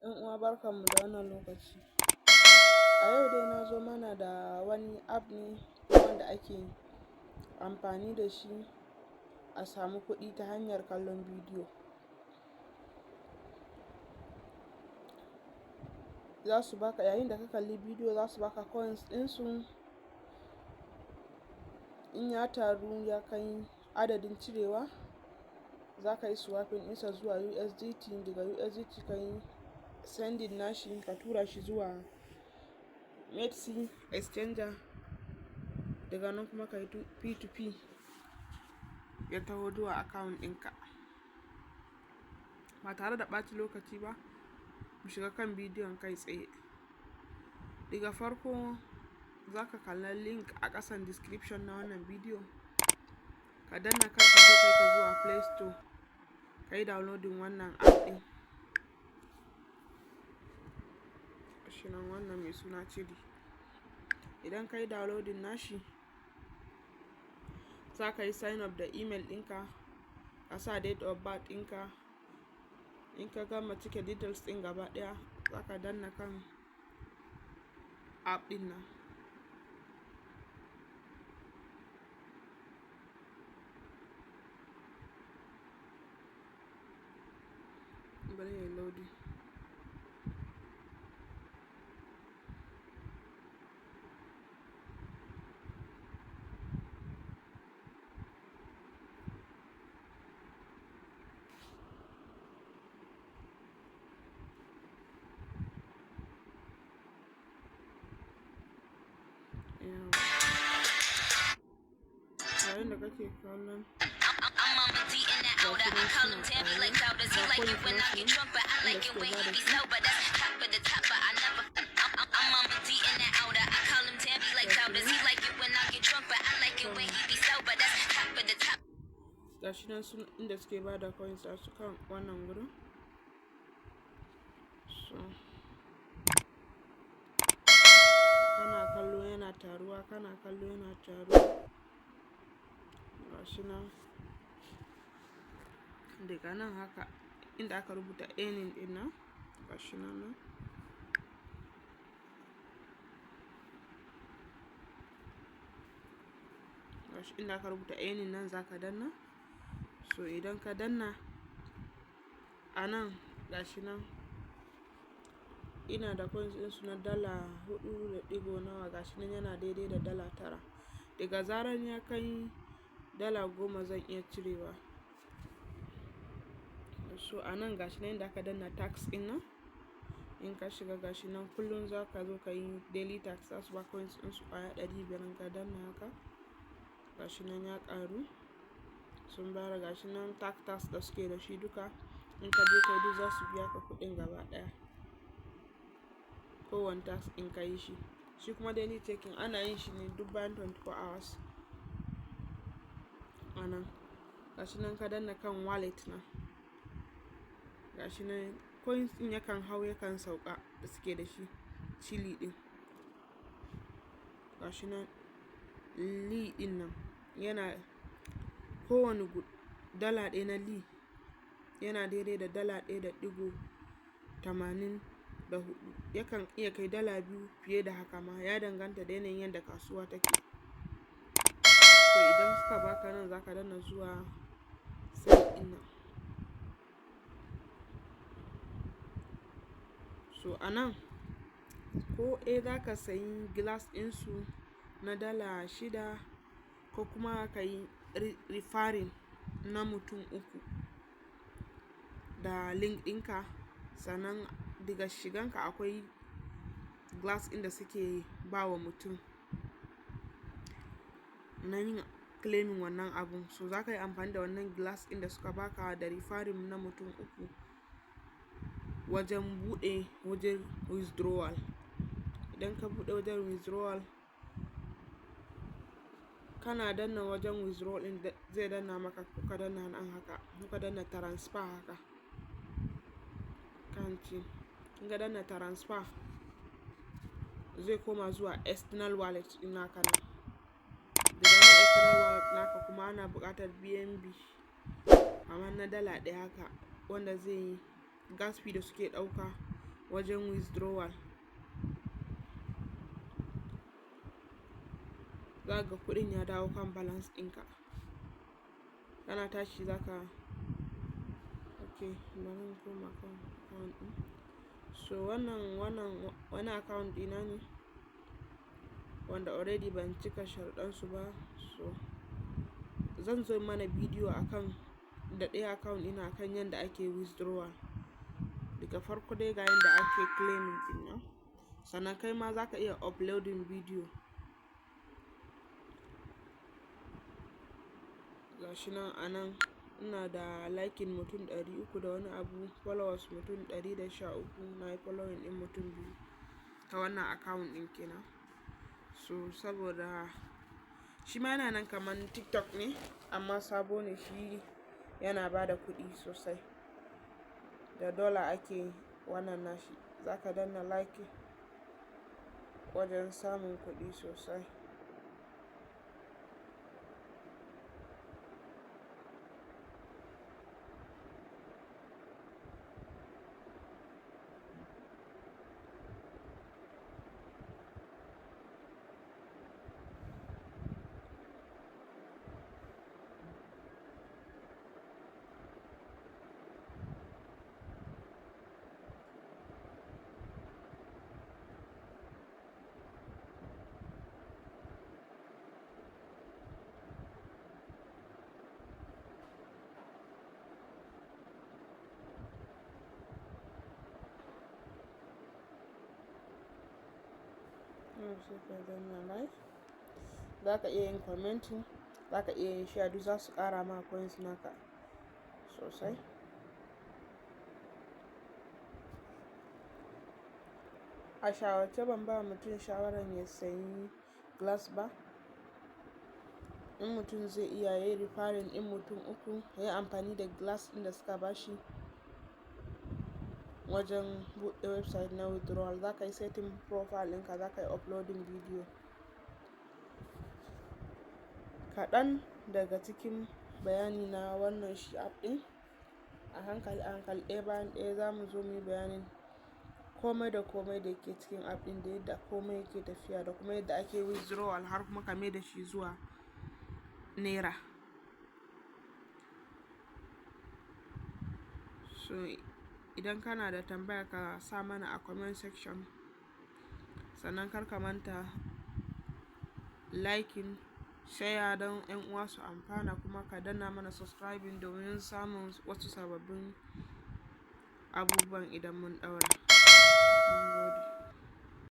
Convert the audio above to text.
'Yan uwa, barkanmu da wannan lokaci. A yau dai na zo mana da wani app ne wanda ake amfani da shi a samu kuɗi ta hanyar kallon bidiyo. Za su baka yayin da ka kalli bidiyo, za su baka coins ɗinsu. In ya taru ya kai adadin cirewa, za ka yi swapping ɗinsa zuwa USDT. Daga USDT ka yi sending nashi, ka tura shi zuwa MEXC exchanger. Daga nan kuma ka yi P2P, ya taho zuwa account ɗinka. Ba tare da ɓata lokaci ba, mu shiga kan bidiyon kai tsaye. Daga farko za ka kalla link a ƙasan description na wannan bidiyo. Ka danna kansa, zai kai ka zuwa Play Store, ka yi downloading wannan app ɗin. Shi nan, wannan mai suna Cheelee. Idan ka yi downloading nashi, za ka yi sign up da email ɗinka, ka sa date of birth ɗinka. In ka gama cike details ɗin gaba ɗaya, za ka danna kan app ɗin nan. Bari yayi loading. Yauwa. Yayin da kake kallon, ga su nan suna ƙaruwa, ga coins nasu nan inda suke bada shi. Ga shi nan sun inda suke bada coins a su kan wannan gurin. So kana kallo yana taruwa, kana kallo yana taruwa. Ga shi nan, daga nan haka inda aka rubuta earning ɗin nan, ga shi nan nan. Gashi inda aka rubuta earning nan, za ka danna. So idan ka danna a nan, gashi nan ina da coins ɗinsu na dala 4 da ɗigo nawa, gashi nan yana daidai da dala 9. Daga zaran ya kai dala 10, zan iya cirewa. So a nan, gashi nan inda aka danna task ɗin nan, in ka shiga, gashi nan kullum za ka zo ka yi daily task, za su ba coins ɗinsu ƙwaya 500. In ka danna haka, gashi nan ya ƙaru, sun bara. Gashi nan task task da suke da shi duka, in ka je kai duk, za su biya ka kuɗin gaba ɗaya. Kowane task in ka yi shi. Shi kuma daily checking ana yin shi ne duk bayan 24 hours. A nan, gashi nan ka danna kan wallet nan. Gashi nan coins ɗin yakan hau yakan sauka da suke da shi, Cheelee ɗin. Gashi nan Lee ɗin nan yana kowane dala ɗaya na Lee yana daidai da dala 1.84. Yakan iya kai dala 2, fiye da haka ma, ya danganta da yanayin yadda kasuwa take. To idan suka baka nan, za ka danna zuwa sell ɗin nan. So a nan ko za ka sayi glass ɗinsu na dala 6, ko kuma ka yi referring na mutum uku da link ɗinka. Sannan daga shiganka akwai glass ɗin da suke ba wa mutum na yin claiming wannan abun. So za ka yi amfani da wannan glass ɗin da suka baka da referring na mutum uku wajen buɗe wajen withdrawal. Idan ka buɗe wajen withdrawal, kana danna wajen withdrawal ɗin, zai danna maka. Ko ka danna nan haka, ko ka danna transfer haka. Kan ci. In ka danna transfer, zai koma zuwa external wallet ɗin naka nan. Daga nan external wallet naka kuma ana buƙatar BNB amma na dala 1 haka, wanda zai yi gas fee da suke ɗauka. wajen withdrawal. Za ka ga kuɗin ya dawo kan balance ɗinka. Kana tashi za ka, okay, bari in koma kan account ɗin. So wannan wani account ɗina ne wanda already ban cika sharuɗansu ba. So zan zo mana bidiyo akan da ɗaya account ɗina akan yadda ake withdrawal. Daga farko dai ga yanda ake claiming ɗin nan. Sannan kai ma za ka iya uploading bidiyo. Ga shi nan a nan ina da liking mutum 300 da wani abu, followers mutum 113. Na yi following ɗin mutum biyu ta wannan account ɗin kenan. So saboda shi ma yana nan kaman TikTok ne amma sabo ne, shi yana ba da kuɗi sosai. Da dollar ake wannan nashi. Za ka danna like wajen samun kuɗi sosai. Sai ka danna like. Za ka iya yin commenting, za ka iya yin share, duk za su ƙara ma coins naka sosai. A shawarce ban ba mutum shawarar ya sayi glass ba. In mutum zai iya yayi referring ɗin mutum uku, ya yi amfani da glass ɗin da suka bashi wajen buɗe website na withdrawal. Za ka yi setting profile ɗinka, za ka yi uploading video. Kaɗan daga cikin bayani na wannan shi app ɗin. A hankali a hankali ɗaya bayan ɗaya za mu zo muyi bayanin kome da kome da ke cikin app ɗin, da yadda kome yake tafiya da kuma yadda ake withdrawal har kuma ka mai da shi zuwa naira. So idan kana da tambaya ka sa mana a comment section. Sannan kar ka manta liking, share don ƴan uwa su amfana kuma ka danna mana subscribing domin samun wasu sababbin abubuwan idan mun ɗaura.